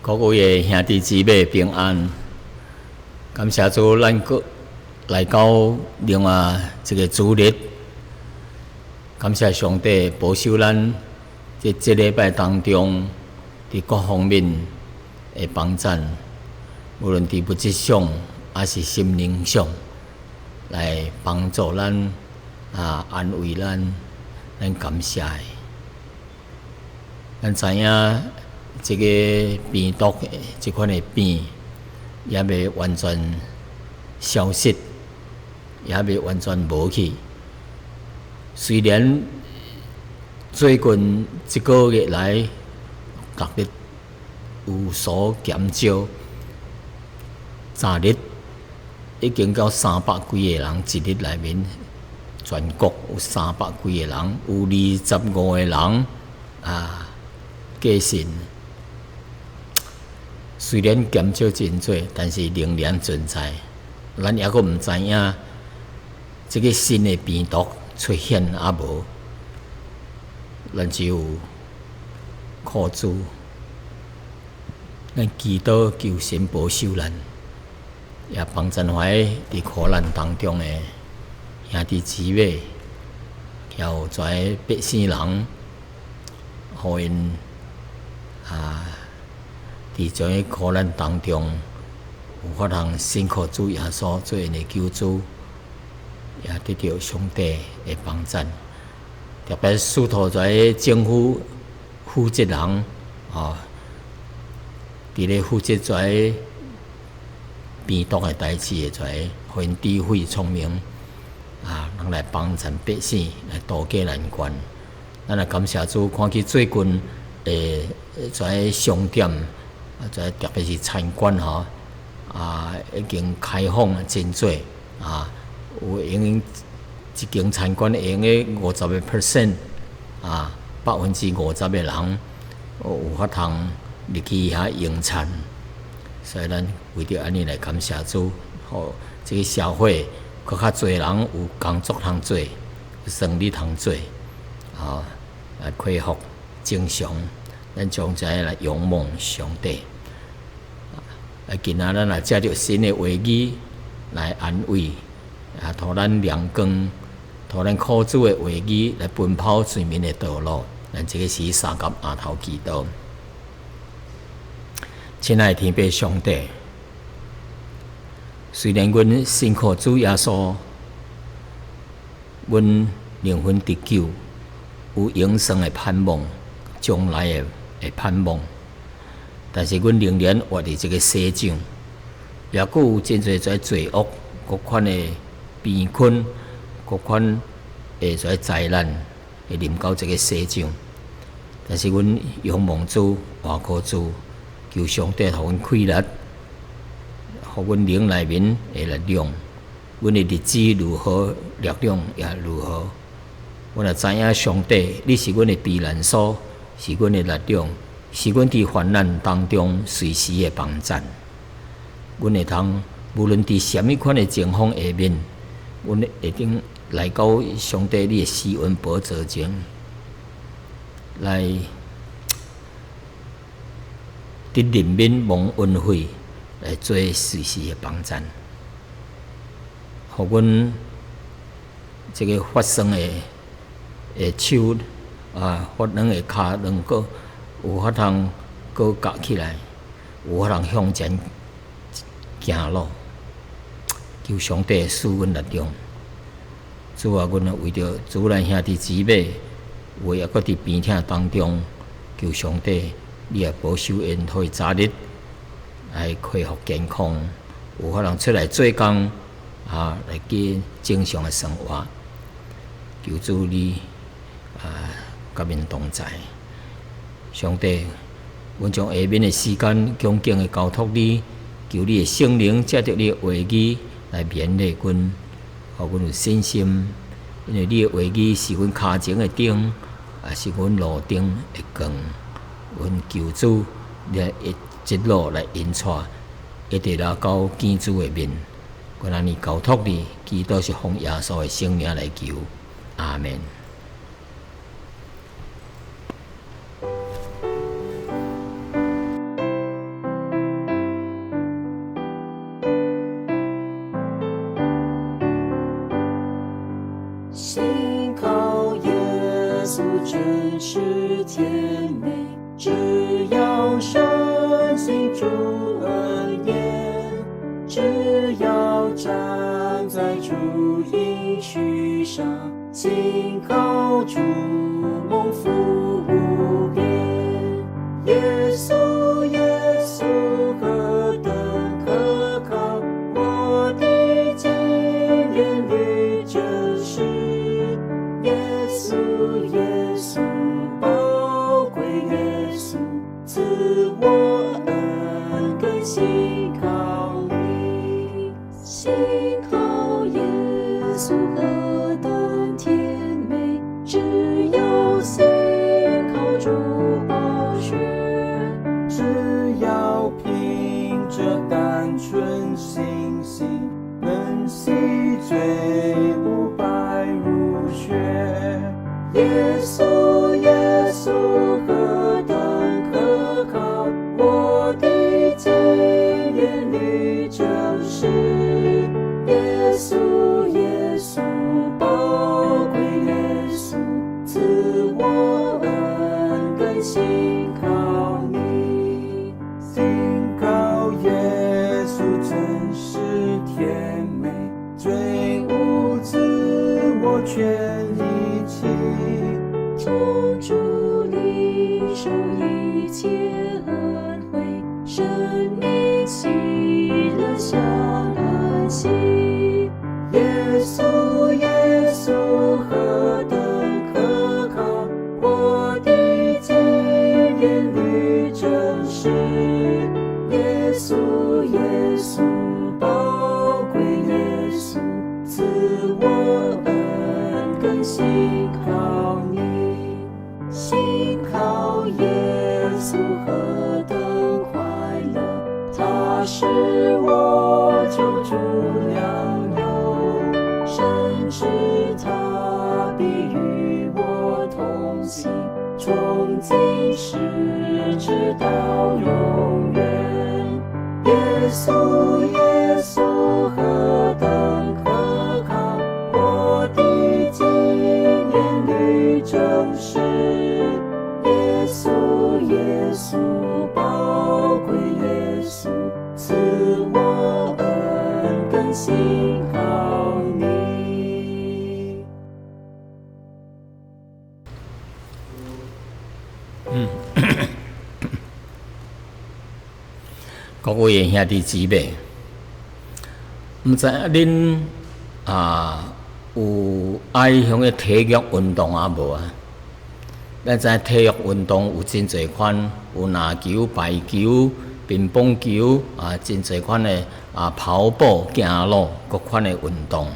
各位的兄弟姊妹平安，感謝主，咱閣來到另外一個主日，感謝上帝保守咱佇這禮拜當中，佇各方面的幫贊，無論佇物質上抑是心靈上，來幫助咱啊，安慰咱，咱感謝。咱知影，這個病毒，這款的病，猶未完全消失，猶未完全無去。雖然最近這個月來，逐日有所減少，昨日已經到三百幾個人，一日內面，全國有三百幾個人，有25個人啊過身。雖然減少真濟，但是仍然存在。咱猶閣毋知影這個新的病毒出現抑無，咱只有靠主，咱祈禱求神保守咱，也幫贊懷佇苦難當中的兄弟姊妹，還有遮百姓人，予𪜶啊，佇這個苦難當中，有法通信靠主耶穌做𪜶的救主，也得著上帝的幫贊。特別使徒這政府負責人，哦，佇咧負責這病毒的代誌的這，予𪜶智慧聰明，啊，通來幫贊百姓來渡過難關。咱也感謝主，看見最近的這商店，啊，這特別是餐館吼，啊，已經開放真濟，啊，有會用一間餐館會用个50% 啊，50%的人有法通入去遐用餐，所以咱為著按呢來感謝主，予這个社會閣較濟人有工作通做，有生理通做，啊，來恢復正常，咱將這來仰望上帝。啊，今仔咱來藉著神的話語來安慰，啊，予咱亮光，予咱靠主的話語來奔跑前面的道路。咱這个時相佮犼頭祈禱。親愛的天父上帝，雖然阮信靠主耶穌，阮靈魂得救，有永生的盼望，將來的盼望。但是阮仍然活佇這个世上，猶閣有真濟這罪惡、各款的病菌、各款的這災難會臨到這个世上。但是阮仰望主、倚靠主，求上帝予阮氣力，予阮靈內面的力量，阮的日子如何，力量也如何。阮也知影上帝，你是阮的避難所，是阮的力量。是阮佇患難當中隨時的幫贊。阮會通無論佇啥物款的情況下面，阮會當來到上帝你的施恩寶座前，來得憐憫蒙恩惠，來做隨時的幫贊。予阮這个發酸的手啊，發軟的跤，能夠有法通閣夾起來，有法通向前行路。求上帝賜阮力量。主啊，阮啊為著主咱兄弟姊妹，有的猶閣佇病痛當中，求上帝你也保守𪜶，予伊早日來恢復健康，有法通出來做工，啊，來過正常的生活。求主你啊，佮𪜶同在。上帝，阮將下面的時間恭敬的交託你，求你的聖靈藉著你的話語來勉勵阮，予阮有信心，因為你的話語是阮跤前的燈，也是阮路頂的光。阮求主，你來一路來引帶，一直來到見主的面。阮按呢交託你，祈禱是奉耶穌的聖名來求，阿門。信靠耶穌真是甜美，只要深信主恩典，只要站在主應許上，信靠主蒙福無邊。耶穌耶穌何等可靠，我的經驗與真實。耶穌耶穌寶貴耶穌賜我恩根，信靠你，信靠耶穌何等甜美，只要信靠主寶血，只要憑著單純信心，能洗罪污白如雪。耶穌耶穌何等可靠，我的經驗與真實。耶穌耶穌寶貴耶穌賜我恩根，信靠你，信靠耶穌真是甜美，罪污自我全遺棄。從主領受一切恩惠，生命喜樂享安息。耶穌耶穌何等可靠，我的經驗與真實。耶穌耶穌寶貴耶穌賜我恩根，信靠你，信靠耶穌何等快樂，他是我救主良友，深知他必與我同行，從今時直到永遠。耶穌耶穌何等可靠，我的經驗與真實。耶穌耶穌寶貴耶穌賜我恩根，信靠你。各位兄弟姊妹，毋知影恁啊有愛向個體育運動啊無啊？咱知影體育運動有真濟款，有籃球、排球、乒乓球啊，真濟款的啊，跑步、行路各款的運動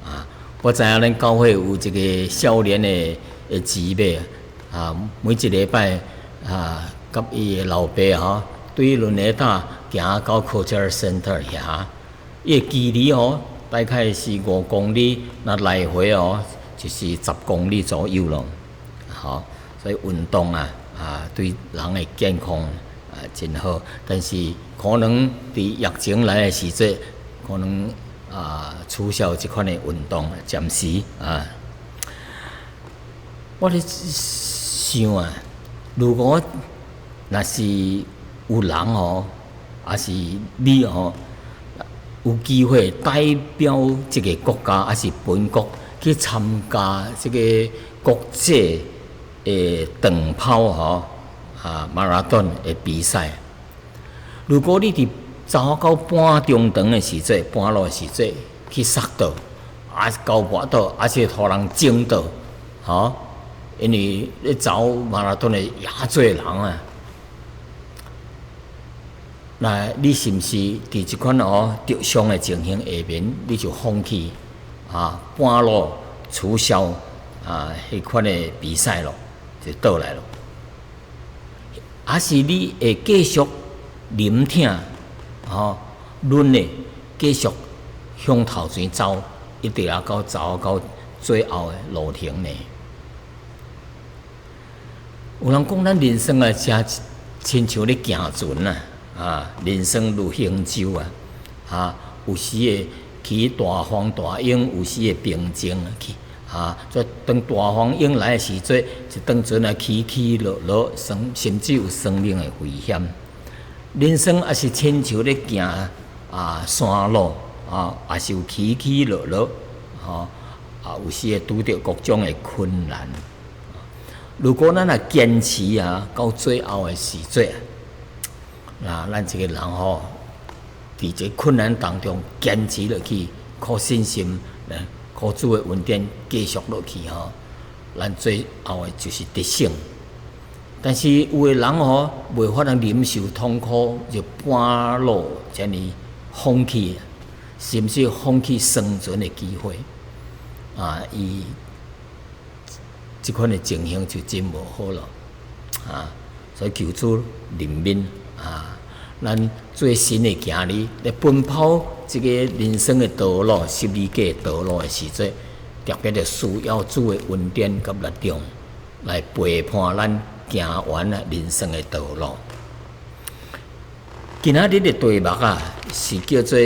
啊。我知影咱教會有一個少年的姊妹啊，每一禮拜啊，佮伊的老爸吼，對倫敦塔行到 Cultural Center 遐，伊的距離哦，大概是5公里，若來回哦，就是10公里左右咯。吼，所以運動啊，對人的健康啊真好。但是可能佇疫情來的時陣，可能啊取消這款的運動，暫時啊。我咧想啊，如果若是有人吼，抑是你吼，有機會代表這個國家，抑是本國去參加這個國際的長跑吼啊馬拉松的比賽。如果你佇走到半中場的時陣，半路的時陣去摔倒，抑是交跋倒，抑是予人整倒，吼，因為咧走馬拉松的也濟人啊。那你是毋是佇這款哦受傷的情形下面，你就放棄啊半路取消啊彼款的比賽咯，就倒來咯？抑是你會繼續忍疼吼，忍的繼續向頭前走，一直啊到走到最後的路程呢？有人講，咱人生啊，誠親像咧行船啊。啊，人生如行舟啊！啊，有時會起大風大浪，有時會平靜去。啊，在當大風湧來的時陣，一當船啊起起落落，甚至有生命的危險。人生也是親像咧行山路啊，也是有起起落落，吼啊，有時會拄著各種的困難。如果咱若堅持啊，到最後的時陣，那咱這個人吼，佇這困難當中堅持落去，靠信心，靠主的恩典繼續落去吼，咱最後的就是得勝。但是有的人吼，袂法通忍受痛苦，就半路這呢放棄，甚至放棄生存的機會。啊，伊這款的情形就真無好咯。啊，所以求主憐憫啊！咱做神的囝兒，咧奔跑這個人生的道路、十字架的道路的時陣，特別著需要主的恩典佮力量來陪伴咱行完啊人生的道路。今仔日的題目啊，是叫做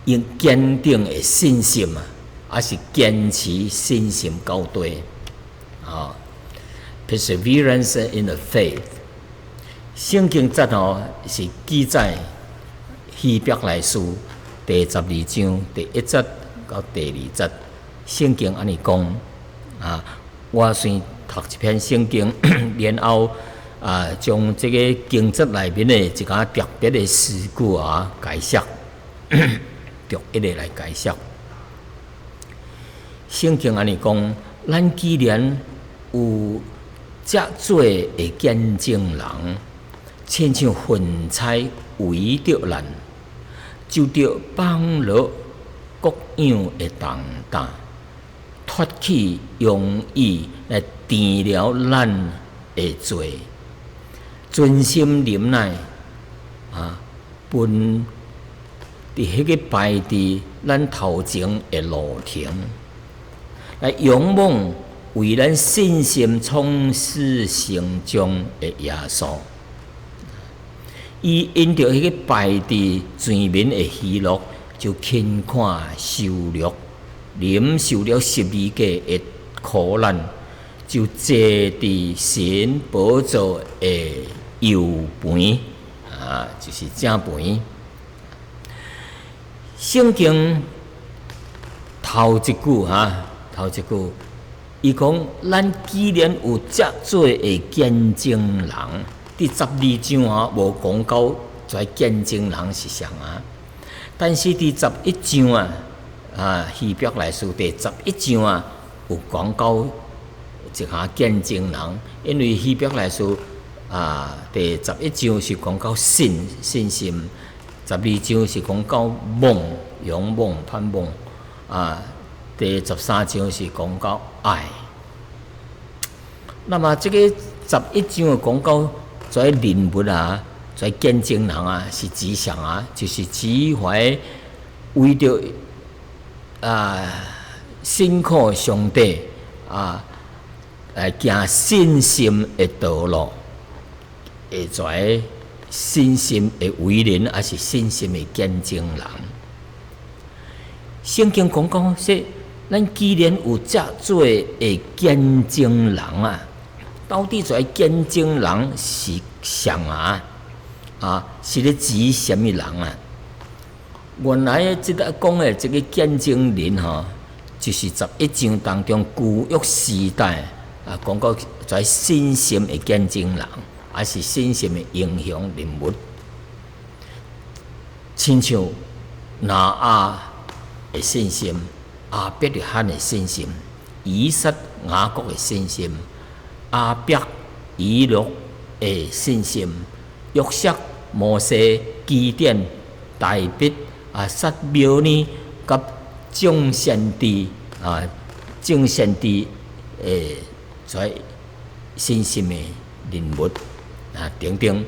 用堅定的信心啊，還是堅持信心到底啊？Perseverance in the faith。聖經節吼是記載希伯來書第12章第1節到第2節。聖經按呢講啊，我先讀一篇聖經，然後啊將這個經節內面的一個特別的詩句啊解釋，逐一个來解釋。聖經按呢講，咱既然有遮濟的見證人，親像雲彩圍著咱，就著放落各樣的重擔，脫去容易來纏了咱的罪，存心忍耐啊，奔佇彼個擺佇咱頭前的路程，來仰望為咱信心創始成終的耶穌。伊因著彼個擺佇前面的喜樂，就輕看羞辱，忍受了十字架的苦難，就坐佇神寶座的右邊，啊，就是正邊。聖經頭一句哈，頭一句，伊講咱既然有遮濟的見證人，佇12章啊，無講到這見證人是誰啊？但是佇十一章啊，希伯來書第11章啊，有講到一下見證人，因為希伯來書第十一章是講到信心，12章是講到望、仰望、盼望，第13章是講到愛。那麼這個十一章的講到這人物啊，這見證人啊，是指啥啊？就是指懷為著信靠上帝啊，來行信心的道路，會在信心的偉人，抑是信心的見證人。聖經講講說，咱既然有遮濟的見證人啊，到底這見證人是誰啊？是咧指啥物人啊？原來這個講的這個見證人吼，就是十一章當中舊約時代啊，講到在信心的見證人，抑是信心的英雄人物，親像挪亞的信心、亞伯拉罕的信心、以撒、雅各的信心、亞伯、以諾的信心、約瑟、摩西、基甸、大衛啊、撒母耳佮眾先知啊，眾先知的這信心的人物啊等等。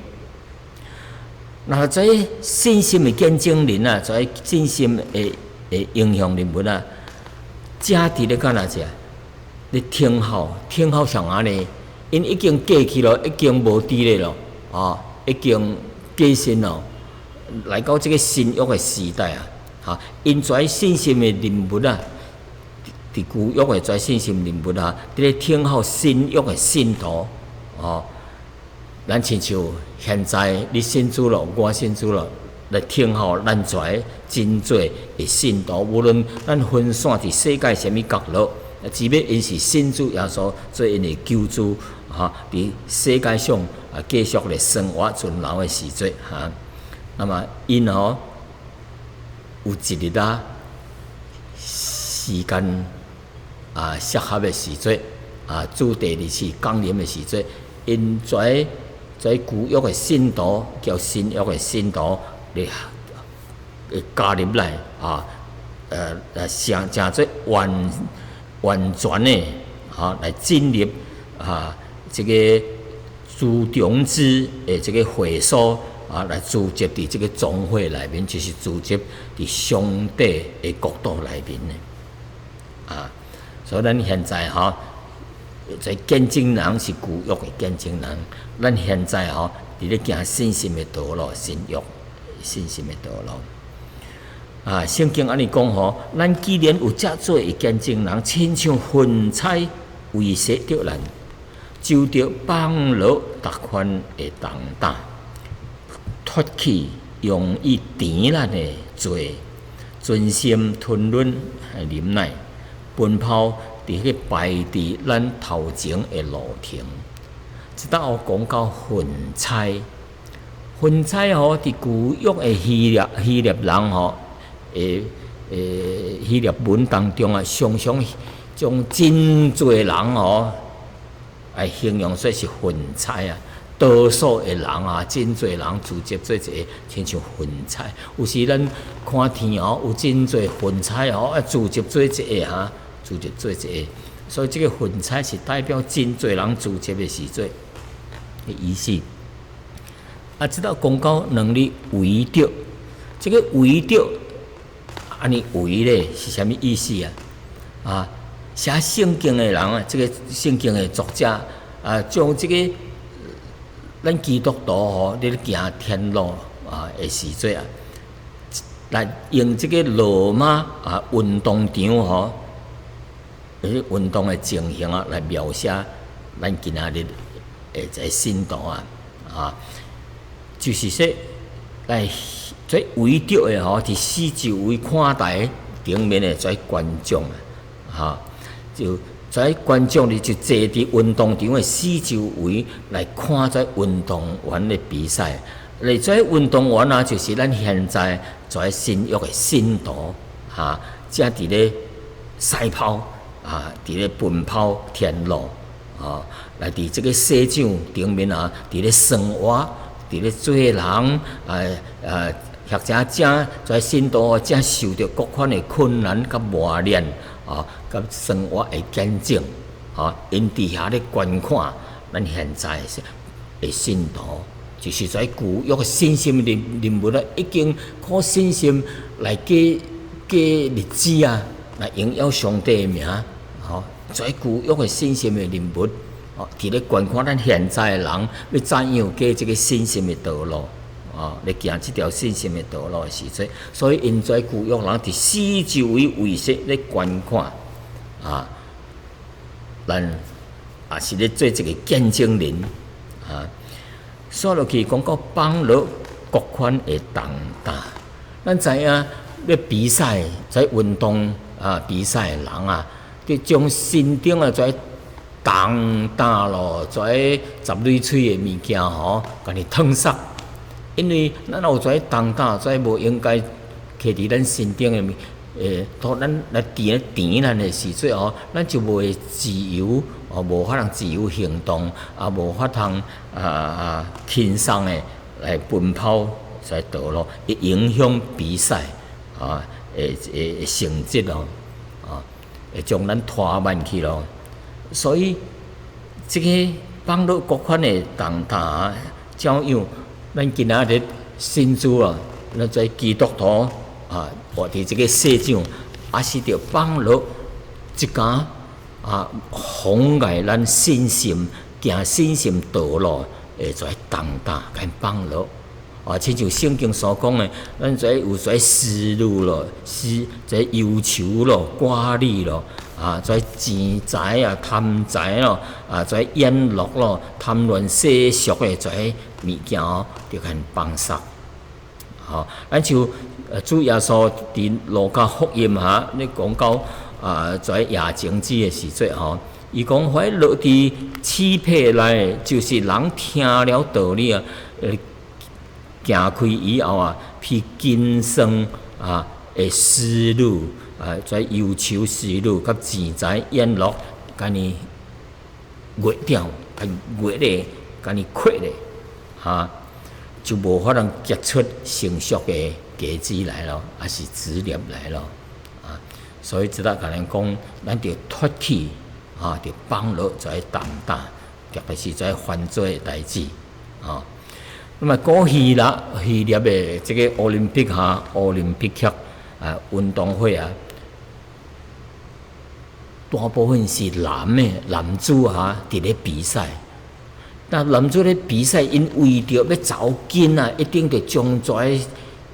那這信心的見證人啊，這信心的英雄人物啊，遮佇咧幹哪者？咧聽候，聽候啥啊呢？𪜶已經過去咯，已經無佇咧咯，啊，已經過身咯。來到這個新約的時代啊，𪜶這信心的人物啊，佇伫舊約的遮信心人物啊，佇咧等候新約的信徒哦。咱親像現在你信主咯，我信主咯，來等候咱遮真濟的信徒，無論咱分散佇世界啥物角落，只欲𪜶是信主耶穌做𪜶的救主，哈，佇世界上啊繼續來生活存留的時陣，哈。那麼𪜶吼有一日啊，時間啊適合的時陣啊，主第二次降臨的時陣，𪜶遮遮舊約的信徒佮新約的信徒來會加入來啊，成成做完完全的啊來進入啊這個諸長子的這個會所啊，來聚集佇這個總會內面，就是聚集佇上帝的國度內面的啊。所以咱現在吼，這見證人是舊約的見證人，咱現在吼佇咧行信心的道路，新約信心的道路。啊，聖經按呢講吼，咱既然有遮濟的見證人，親像雲彩圍攝著咱，就著放落逐款的重擔，脫去容易纏咱的罪，專心吞忍忍耐，奔跑佇彼擺佇咱頭前的路程。這搭有講到雲彩，雲彩吼，佇舊約的希臘人吼，希臘文當中啊，常常將真濟人吼，來形容說是雲彩啊，多數的人啊，真濟人聚集做一個，親像雲彩。有時咱看天哦，有真濟雲彩哦，啊聚集做一個哈，聚集做一個。所以這個雲彩是代表真濟人聚集的時陣的意思。啊，這搭講到兩字圍著，這個圍著，按呢圍咧是啥物意思啊？啊，寫聖經的人啊，這個聖經的作者啊，將這個咱基督徒吼，佇咧行天路啊的時陣啊，來用這個羅馬啊運動場吼，彼運動的情形啊，來描寫咱今仔日的這個信徒啊，啊，就是說來這圍著的吼，佇四周圍看台頂面的這觀眾啊，哈，就這觀眾咧就坐佇運動場的四周圍來看這運動員的比賽。來這運動員啊，就是咱現在這新約的信徒，哈，正佇咧賽跑啊，佇咧奔跑天路，啊，來佇這個賽場頂面啊，佇咧生活，佇咧做人，啊啊，或者正這信徒正受著各款的困難佮磨練，啊，佮生活的見證，啊，𪜶佇遐咧觀看，咱現在的信徒，就是在舊約信心人物啊，已經靠信心來過過日子啊，來榮耀上帝的名，吼，在舊約的信心的人物，哦，佇咧觀看咱現在的人欲怎樣過這個信心的道路，哦，來行這條信心的道路的時陣，所以𪜶這舊約人佇四周圍圍攝咧觀看，啊，咱也是咧做一個見證人，啊，煞落去講到放落各款的重擔，咱知影咧比賽在運動啊比賽的人啊，佇將身頂啊這重擔咯，這十壘錘的物件吼，共伊褪捒。因為咱有這重擔，這無應該揢佇咱身頂的物，托咱來纏纏咱的時陣吼，咱就袂自由，哦，無法通自由行動，啊，無法通啊輕鬆的來奔跑在道路，會影響比賽啊，會成績咯，啊，會將咱拖慢去咯。所以，這個放落各款的重擔，照樣咱今仔日信主啊，咱做基督徒啊，活佇這個世上，也是著放落這工啊，妨礙咱信心行信心道路的這重擔，共放落。啊，親像聖經所講的，咱這有這思慮咯，思這憂愁咯，掛慮咯，啊，這錢財啊、貪財咯，啊，這宴樂咯、貪戀世俗的這物件哦，著共𪜶放殺。吼，咱像主耶穌佇路加福音哈，咧講到啊，這夜種子的時陣吼，伊講凡落佇刺皮內，就是人聽了道理啊，行開以後啊，被今生啊的思慮啊，這憂愁思慮，佮錢財宴樂，共你壓掉，共壓咧，共你虧咧，哈，就無法通結出成熟的果子來咯，抑是子粒來咯，啊，所以這搭共咱講，咱著脫去啊，著放落這重擔，特別是這犯罪的代誌，啊。那麼古希臘希臘的這個奧林匹克奧林匹克啊運動會啊，大部分是男的男子哈佇咧比賽。那男子咧比賽，𪜶為著欲走金啊，一定著將這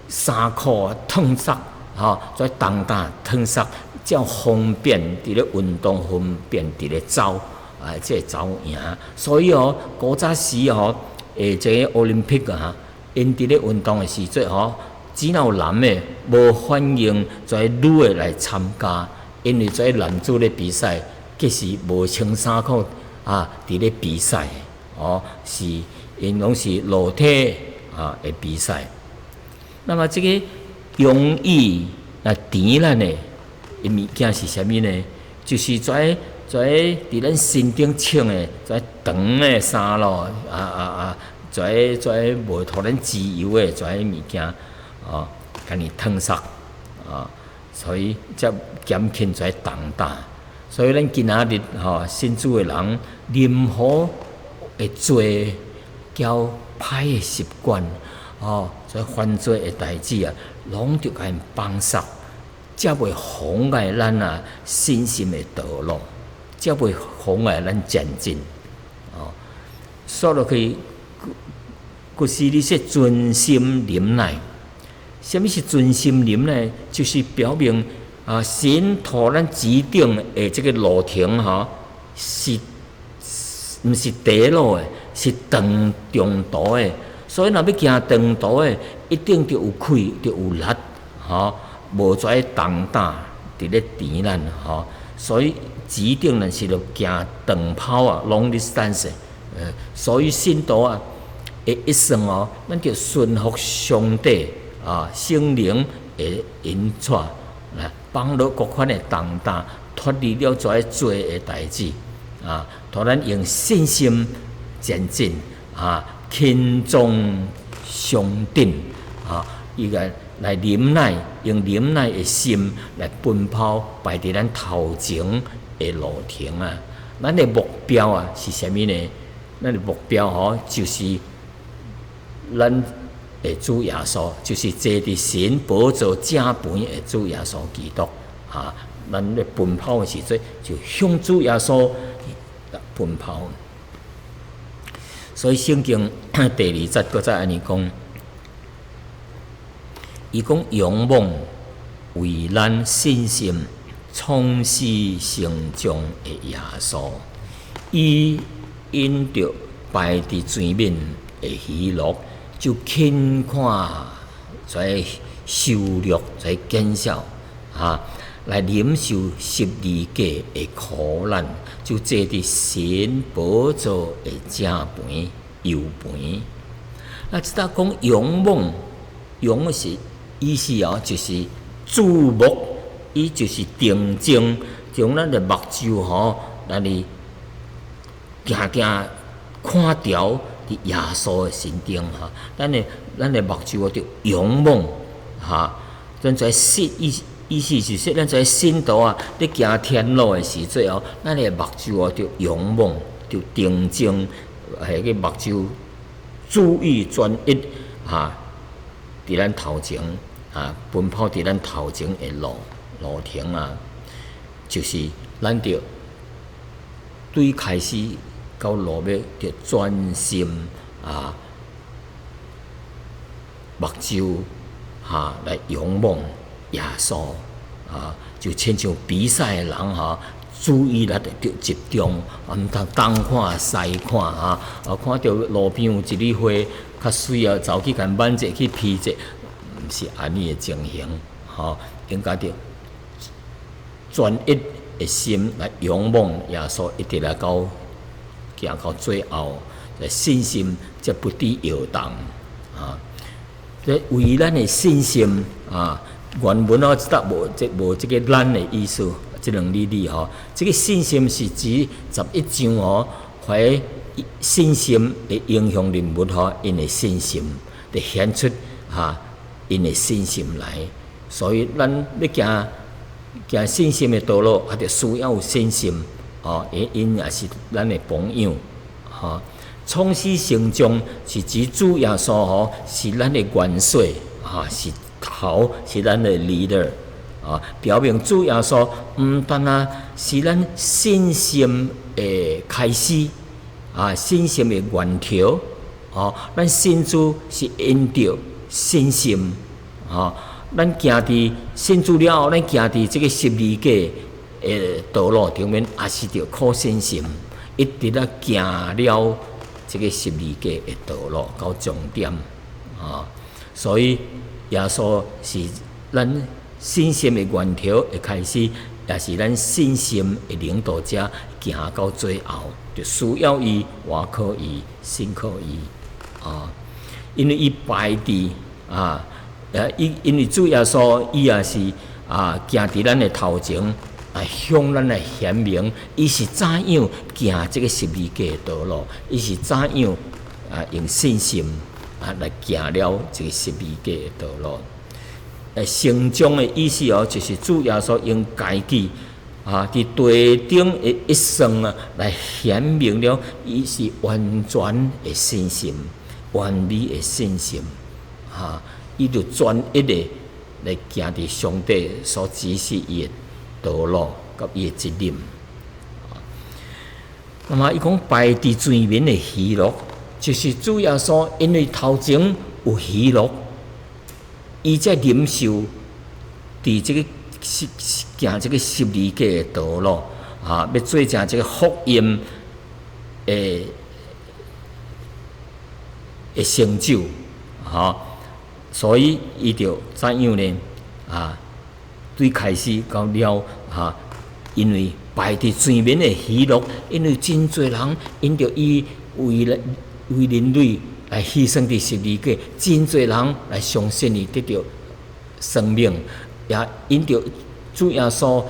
衫褲啊脫捒，吼，這重擔脫捒，才方便佇咧運動，方便佇咧走啊，這走贏。所以哦，古早時哦，這個奧林匹克啊，𪜶佇咧運動的時陣吼，只有男的，無歡迎這女的來參加，因為這男子咧比賽，其實無穿衫褲啊，佇咧比賽。哦，是𪜶攏是裸體啊的比賽。那麼這個容易來甜咱的物件是啥物呢？就是這這佇咱身頂穿的這長的衫咯，啊啊啊，這這無予咱自由的這物件，哦，共你褪捒啊，所以才減輕這重擔。所以咱今仔日吼信主的人，任何的罪交歹的習慣，吼，這犯罪的代誌啊，攏著共𪜶放捒，才袂妨礙咱啊信心的道路，才袂妨礙咱前進。哦，煞落去，閣是你說存心忍耐，啥物是存心忍耐？就是表明啊，神予咱指定的這個路程吼，是毋是短路的，是長長途的。所以若欲行長途的，一定著有氣，著有力，吼，無這重擔佇咧纏咱，吼。所以指定咱是著行長跑啊，long distance。所以信徒啊，的一生哦，咱著順服上帝啊，聖靈的引帶，來放落各款的重擔，脫離了這罪的代誌。啊，予咱用信心前進啊，輕重相等啊，伊個來忍耐，用忍耐的心來奔跑，擺佇咱頭前的路程啊。咱的目標啊是啥物呢？咱的目標吼，就是咱的主耶穌，就是坐佇神寶座正旁的主耶穌基督啊。咱咧奔跑的時陣，就向主耶穌奔跑。所以聖經第二節閣再按呢講，伊講勇猛為咱信心創始成終的耶穌，伊因著擺佇前面的喜樂，就輕看這羞辱、這見笑啊，來忍受十字架的苦難，就坐佇神寶座的正旁右旁。啊，這搭講勇猛，勇是意思哦，就是注目，伊就是定睛，將咱的目睭吼，咱哩定定看牢佇耶穌的身頂吼，咱的目睭就勇猛哈，咱這信意。意思是說，咱這信徒啊，咧行天路的時陣哦，咱的目睭哦，就勇猛，就定睛，彼個目睭注意專一，哈，佇咱頭前啊，奔跑佇咱頭前的路程啊，就是咱著對開始到落尾，著專心啊，目睭哈來仰望耶穌。啊，就親像比賽的人吼，注意力著集中，啊，毋通東看西看啊，啊，看著路邊有一蕊花較媠啊，走去共挽者去披者，毋是按呢的情形，吼，應該著專一的心來仰望耶穌，一直來到行到最後，信心才不致搖動啊！這為咱的信心啊，原文哦，這無這無這个咱的意思，這兩字字吼，這个信心是指11章吼，懷信心的英雄人物吼，𪜶的信心，就顯出哈𪜶的信心來。所以咱欲行行信心的道路，啊，著需要有信心哦。𪜶𪜶也是咱的榜樣，吼。創始成終是指主耶穌吼，是咱的元帥，哈，是頭，是咱的 leader，啊，表明主耶穌毋單單是咱信心的開始，啊，信心的源頭，哦，咱信主是因著信心，吼，咱行佇信主了後，咱行佇這个十字架的道路頂面，也是著靠信心，一直咧行了這个十字架的道路到終點，啊，所以耶穌是咱信心的源頭的開始，也是咱信心的領導者，行到最後，就需要伊，倚靠伊，信靠伊，啊，因為伊擺佇啊，伊因為主耶穌，伊也是啊，行佇咱的頭前，啊，向咱來顯明，伊是怎樣行這个十字架的道路，伊是怎樣啊用信心啊來行了這个十字架的道路。成終的意思哦，就是主耶穌用家己啊，佇地頂的一生啊，來顯明了伊是完全的信心、完美的信心，哈，伊就專一的來行佇上帝所指示伊的道路佮伊的責任。那麼伊講擺佇前面的喜樂，就是主耶穌因為頭前有喜樂，伊才忍受佇這个十行這个十字架的道路，啊，欲做成這个福音的的成就，吼，所以伊就怎樣呢？啊，對開始到了哈，因為擺佇前面的喜樂，因為真濟人因著伊為了為人類來犧牲佇十字架，真濟人來相信伊得著生命，也因著主耶穌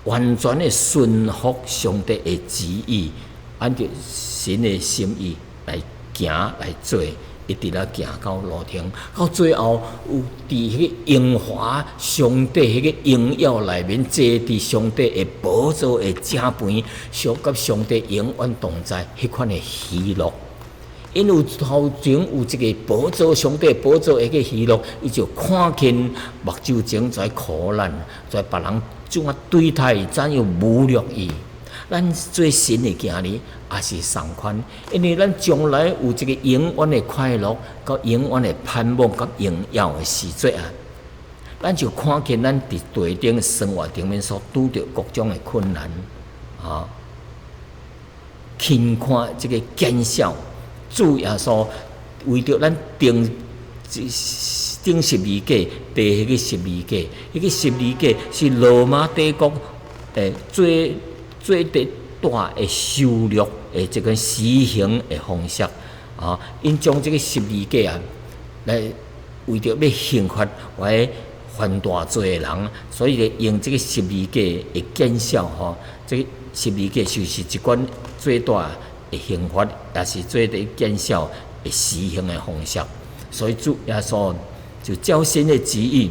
完全的順服上帝的旨意，按著神的心意來行來做，一直來行到路程，到最後有佇彼個榮華上帝彼个榮耀內面，坐佇上帝的寶座的正邊，相佮上帝永遠同在，彼款的喜樂。𪜶有頭前有一个寶座，上帝寶座的彼个喜樂，伊就看見目睭前在苦難，在別人怎啊對待伊，怎樣侮辱伊。咱做神的囝兒也是仝款，因為咱將來有一個永遠的快樂、佮永遠的盼望、佮榮耀的時節啊！咱就看見咱佇地頂生活頂面所拄著各種的困難，啊，輕看這个減少，主耶穌為著咱釘釘十字架，釘彼个十字架，彼个十字架是羅馬帝國最最大的羞辱的這個死刑的方式啊！𪜶將這个十字架啊，來為著欲刑罰遐犯大罪的人，所以就用這个十字架的見笑吼，這个十字架就是一款最大的刑罰，也是最大見笑的死刑的方式。所以主耶穌就照神的旨意，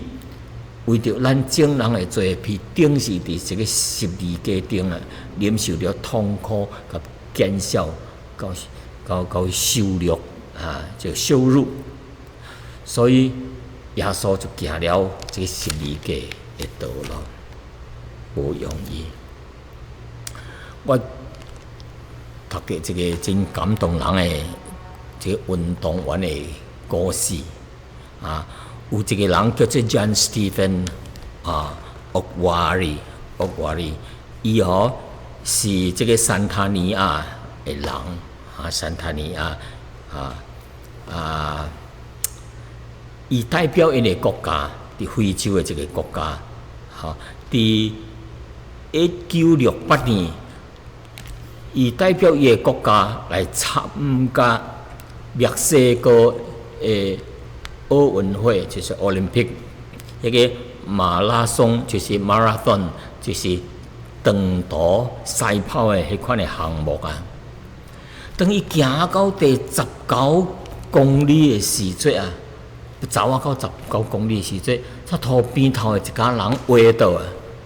為著咱眾人的罪，被釘死佇這个十字架頂啊，忍受著痛苦佮見笑，佮佮佮羞辱啊，就羞辱。所以耶穌就行了這个十字架的道路，無容易。我讀過這个真感動人的這个運動員的故事啊，有一个人叫做 John Stephen 啊，奧瓦里，奧瓦里，伊吼是這個坦桑尼亞的人啊，坦桑尼亞啊啊，伊代表𪜶的國家，佇非洲的這個國家，吼，佇1968年，伊代表伊的國家來參加墨西哥的奧運會，就是奧林匹克，彼個馬拉松，就是 marathon，就是長途賽跑的彼款的項目啊。當伊行到第19公里的時陣啊，走啊到十九公里的時陣，才塗邊頭的一家人滑倒啊，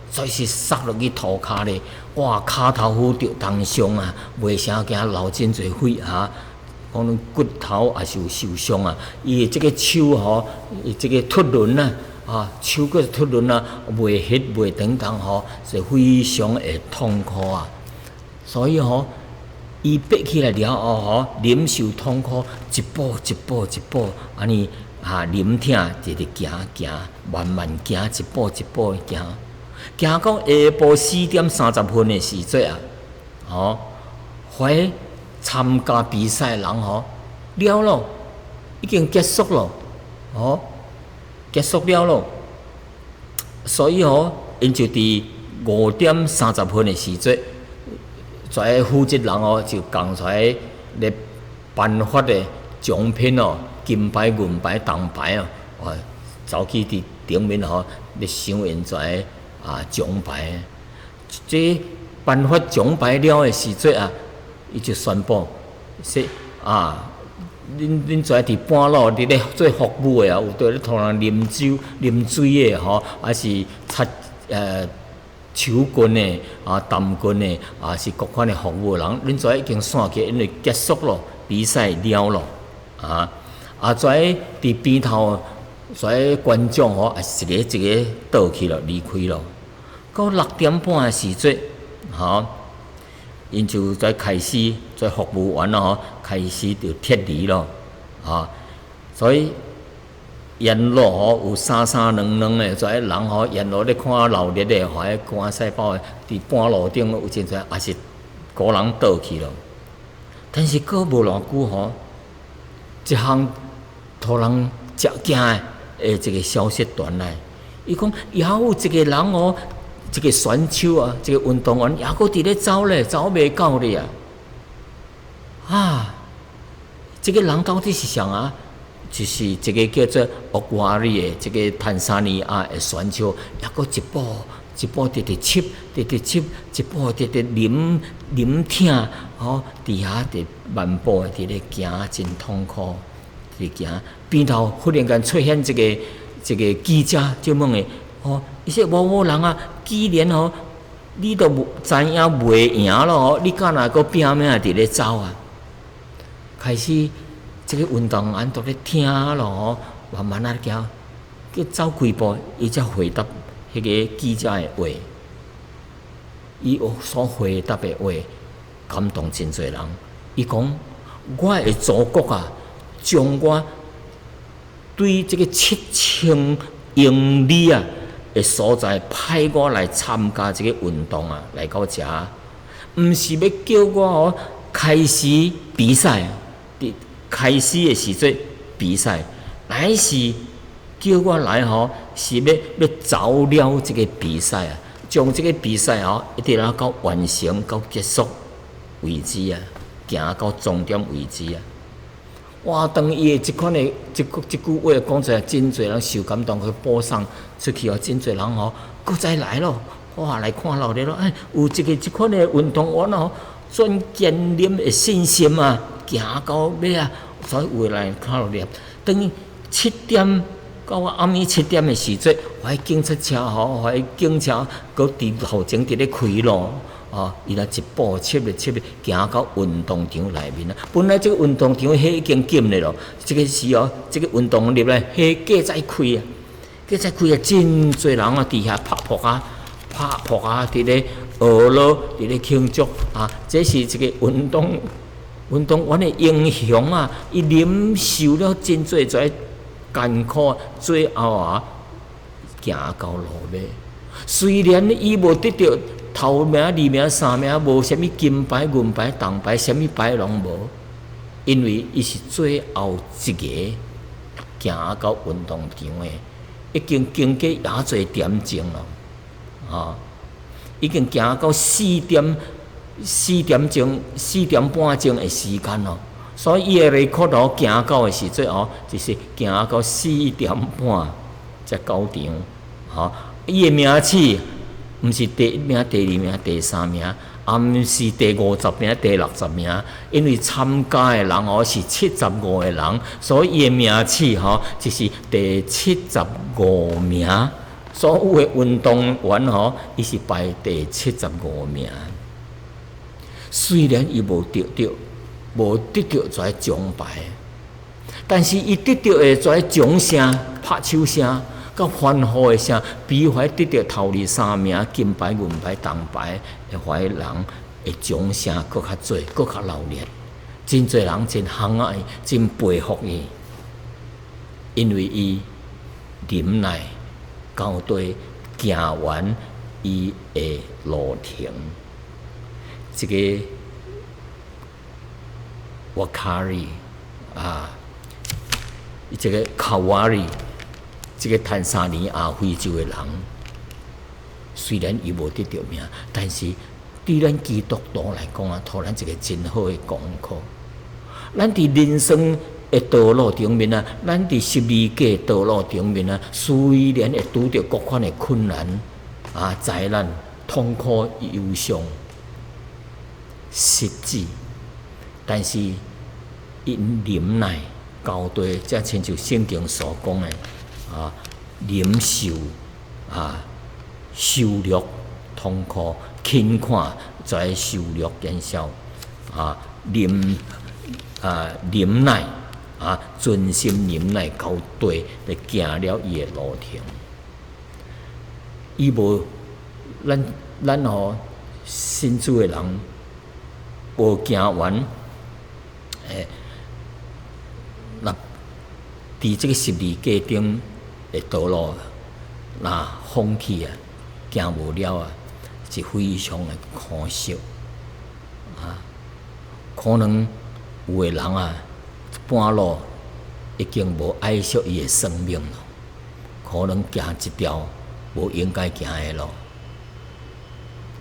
所以是摔落去塗跤咧，哇！跤頭趺著重傷啊，袂啥驚流真濟血啊，可能骨頭也是有受傷啊。伊的這个手吼，伊這个脫輪啊，啊，手閣脫輪啊，袂翕袂等等吼，是非常的痛苦啊。所以吼，伊爬起來了後吼，忍受痛苦，一步一步一步，按呢啊，忍疼，直直行行，慢慢行，一步一步行，行到下晡4點30分的時陣啊，吼，遐參加比賽的人吼了咯，已經結束咯，吼，結束了咯。所以吼，𪜶就佇5點30分的時陣，遮負責人哦就仝出來咧頒發的獎品哦，金牌、銀牌、銅牌哦，哦，走去佇頂面吼咧賞𪜶遮啊獎牌。這頒發獎牌了的時陣啊，伊就宣布說啊，恁遮佇半路佇咧做服務的啊，有佇咧予人啉酒、啉水的吼，還是擦手巾的啊、澹巾的啊，是各款的服務的人，恁遮已經散去，因為結束咯，比賽了咯，啊啊！遮佇邊頭，遮觀眾吼，也是一個一個倒去咯，離開咯。到6點半的時陣，吼，𪜶就在開始，遮服務員咯，開始就撤離咯，啊，所以沿路吼有三三兩兩的遮人吼，沿路咧看鬧熱的，或者看賽跑的，佇半路頂有真濟也是孤人倒去咯。但是閣無偌久吼，一項予人食驚的一個消息傳來，伊講猶有一個人哦，一個選手啊，一個運動員，猶閣佇咧走咧，走袂到咧啊！啊，這個人到底是誰啊？就是一個叫做奧瓜里的這個坦桑尼亞的選手，猶閣一步一步直直切，直直切，一步直直忍忍疼，吼，佇遐佇慢步佇咧行，真痛苦，佇行。邊頭忽然間出現一個記者，就問伊，吼，伊說某某人啊，既然吼，你都知影袂贏咯，吼，你敢若閣拼命佇咧走啊？開始這個運動員都咧聽咯，吼，慢慢仔行，閣走幾步，伊才回答彼個記者的話。伊所回答的話感動真濟人。伊講：我的祖國啊，將我對這個7000英里啊的所在派我來參加這個運動啊，來到遮，毋是欲叫我哦開始比賽，佇開始的時陣比賽，乃是叫我來吼，是欲走了這個比賽啊，將這個比賽吼一直到完成到結束為止啊，行到終點為止啊。哇！當伊的這款的這句話講出來，真濟人受感動，去播送出去哦，真濟人吼，閣再來咯，哇！來看鬧熱咯，哎，有一個這款的運動員哦，轉堅忍的信心啊，行到尾啊，所以有的來看鬧熱。當7點到暗暝七點的時陣，遐警察車吼，遐警車閣佇頭前佇咧開路。啊！伊來一步七个七個行到運動場內面啊！本來這個運動場彼已經禁咧咯，這個時哦，這個運動入來，彼閣再開啊，閣再開啊！真濟人啊，佇遐拍撲啊，拍撲啊，佇咧學樂，佇咧慶祝啊！這是一個運動員的英雄啊！伊忍受了真濟濟艱苦，最後啊，行到路尾。雖然伊無得著頭名、二名、三名，無啥物金牌、銀牌、銅牌，啥物牌攏無，因為伊是最後一個行到運動場的，已經經過遐濟點鐘咯，啊，已經行到4點鐘、4點半鐘的時間咯，所以伊的 record 行到的時陣哦，就是行到四點半才到場，吼。伊的名次毋是第一名、第二名、第三名，也毋是第50名、第60名，因為參加的人哦是75個人，所以伊的名次吼就是第七十五名。所有的運動員吼，伊是排第七十五名。雖然伊無得著這個獎牌，但是伊得著的這個掌聲、拍手聲、佮歡呼的聲，比遐得著頭二三名金牌、銀牌、銅牌的遐人的掌聲閣較濟、閣較熱烈。真濟人真烘愛伊，真佩服伊，因為伊忍耐到底行完伊的路程。這個沃卡里啊，這個卡瓦里，這個坦桑尼亞非洲的人，雖然伊無得著名，但是對咱基督徒來講啊，予咱一個真好的功課。咱佇人生的道路頂面啊，咱佇十字架道路頂面啊，雖然會拄著各款的困難啊、災難、痛苦、憂傷、失志，但是𪜶忍耐到底，才親像聖經所講的啊，忍受啊，受辱痛苦，輕看這受辱見笑啊，忍耐啊，存心忍耐到底，來行了伊的路程。伊無咱吼信主的人無行完，若佇這個十字架頂的道路，若放棄啊，行無了啊，是非常的可惜啊。可能有的人啊，半路已經無愛惜伊的生命咯，可能行一條無應該行的路，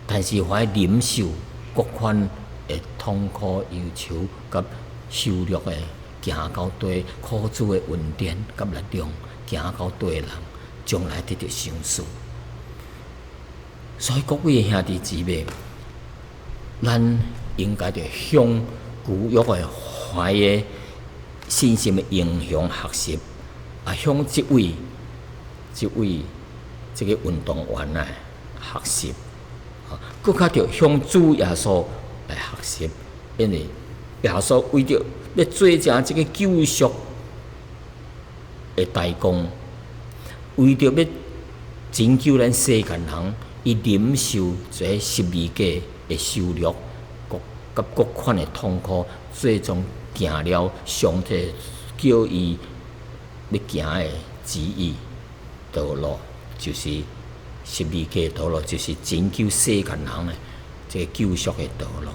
但是遐忍受各款的痛苦、憂愁佮受辱的，行到底，靠主的恩典佮力量，行到底的人，將來得著賞賜。所以各位兄弟姊妹，咱應該著向舊約的遐个信心的英雄學習，啊，向這位這個運動員啊學習，啊，閣較著向主耶穌來學習，因為耶穌為著欲做成這個救贖的大功，為著欲拯救咱世間人，伊忍受這十字架的受辱，佮各款的痛苦，最終行了上帝叫伊欲行的旨意道路，就是十字架道路，就是拯救世間人的這個救贖的道路。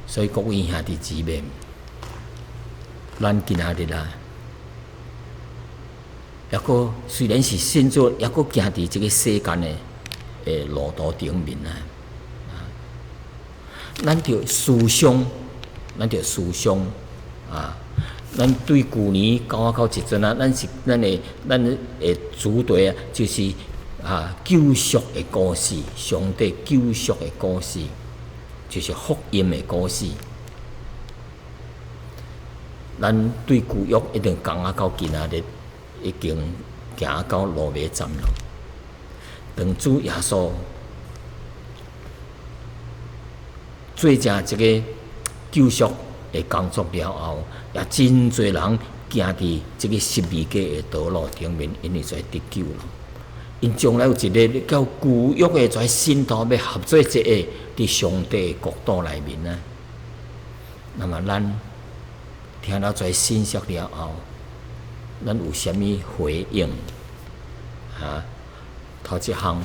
所以各位兄弟姊妹，咱今仔日啊，抑閣雖然是信主，抑閣行佇這個世間的路途頂面啊，咱著思想，咱著思想啊，咱對舊年九仔九一陣啊，咱的主題啊，就是啊救贖的故事，上帝救贖的故事，就是福音的故事。咱對舊約一定講啊到今仔日，已經行到路尾站咯。當主耶穌做成這個救贖的工作了後，也真濟人行佇這個十字架的道路頂面，𪜶會使得救咯。𪜶將來有一日佮舊約的這信徒欲合做一個，佇上帝的國度內面啊。那麼咱聽了這信息了後，咱有啥物回應？哈，頭一項，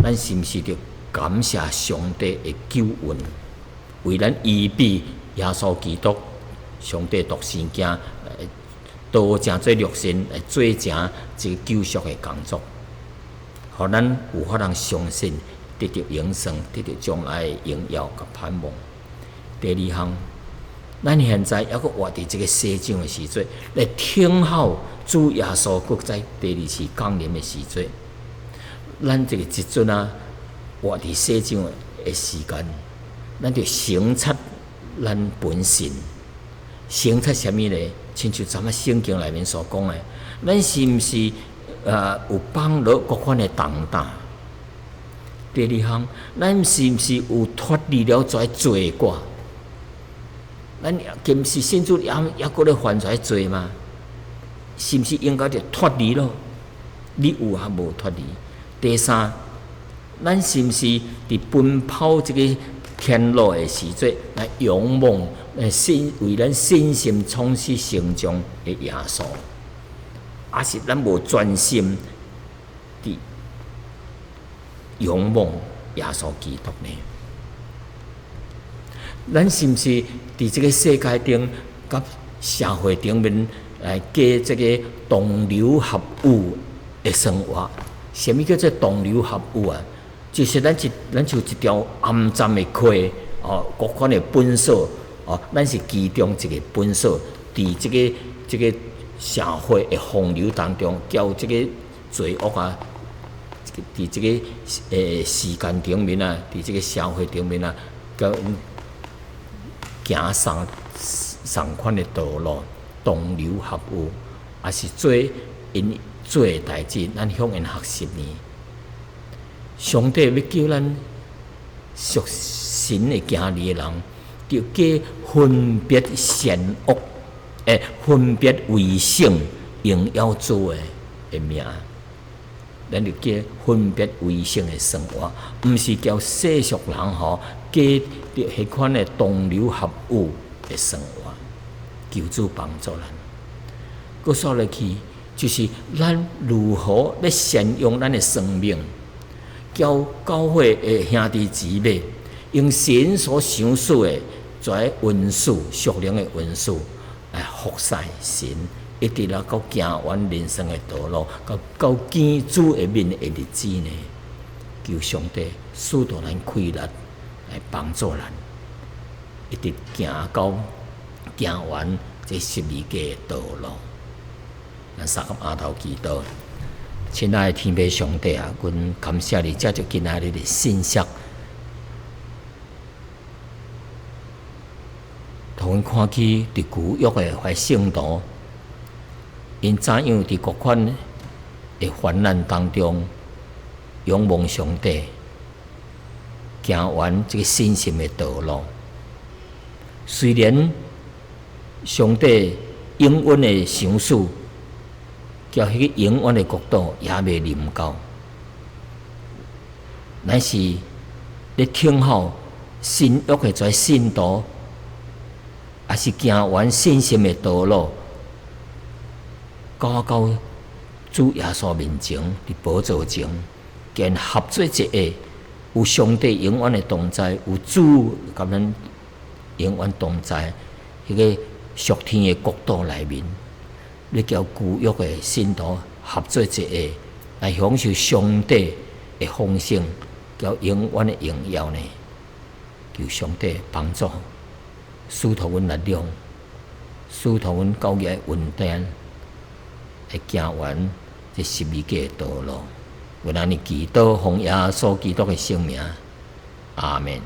咱是毋是著感謝上帝的救恩，為咱預備耶穌基督，上帝獨生囝，道成做肉身來做成這个救贖的工作，予咱有法通相信得著永生，得著將來的榮耀佮盼望。第二項，咱現在猶閣活佇這个世上的時陣，來等候主耶穌閣再第二次降臨的時陣。咱這个這陣啊，活佇世上的時間，咱著省察咱本性，省察啥物呢？親像昨仔聖經內面所講的，咱是毋是有放落各款的重擔？第二項，咱是毋是有脫離了這罪過？咱今時信主猶閣咧犯這罪嗎？是毋是應該著脫離咯？你有抑無脫離？第三，咱是毋是佇奔跑這个天路的時陣，來仰望信為咱信心創始成終的耶穌？抑是咱無專心佇仰望耶穌基督呢？咱是毋是佇這个世界頂佮社會頂面來過這个同流合污的生活？啥物叫做同流合污啊？就是咱像一條骯髒的溪哦，各款的糞掃哦，咱是其中一个糞掃，佇這个社會的洪流當中，叫這个罪惡啊，佇這个時間頂面啊，佇這个社會頂面啊，佮行仝款的道路，同流合污，抑是做𪜶做的代誌，咱向𪜶學習呢？上帝欲叫咱屬神的囝兒的人，著過分別善惡，分別為聖，榮耀主的名。咱著過分別為聖的生活，毋是叫世俗人吼過著彼款的同流合污的生活。求主幫助咱。閣煞落去，就是咱如何咧善用咱的生命，叫教會的兄弟姊妹用神所賞賜的這恩賜、屬靈的恩賜來服侍神，一直來到行完人生的道路，到見主的面的日子呢？求上帝賜予咱氣力來幫助咱，一直行到行完這十字架的道路。咱三個阿頭祈禱，親愛的天父上帝啊，阮感謝你，藉著今仔日的信息，予阮看起佇舊約的彼聖徒，𪜶怎樣佇各款的患難當中仰望上帝，行完這个信心的道路。雖然上帝永遠的賞賜，叫彼個永遠的國度猶未臨到，乃是咧等候新約的這信徒，抑是行完信心的道路，到主耶穌面前，佇寶座前，見合做一個，有上帝永遠的同在，有主佮咱永遠同在，彼个屬天的國度內面，你叫舊約的信徒合做一個，來享受上帝的豐盛，佮永遠的榮耀呢？求上帝幫助，賜予阮力量，賜予阮教義的恩典，來行完這十字架的道路。阮按呢祈禱，奉耶穌基督的聖名，阿們。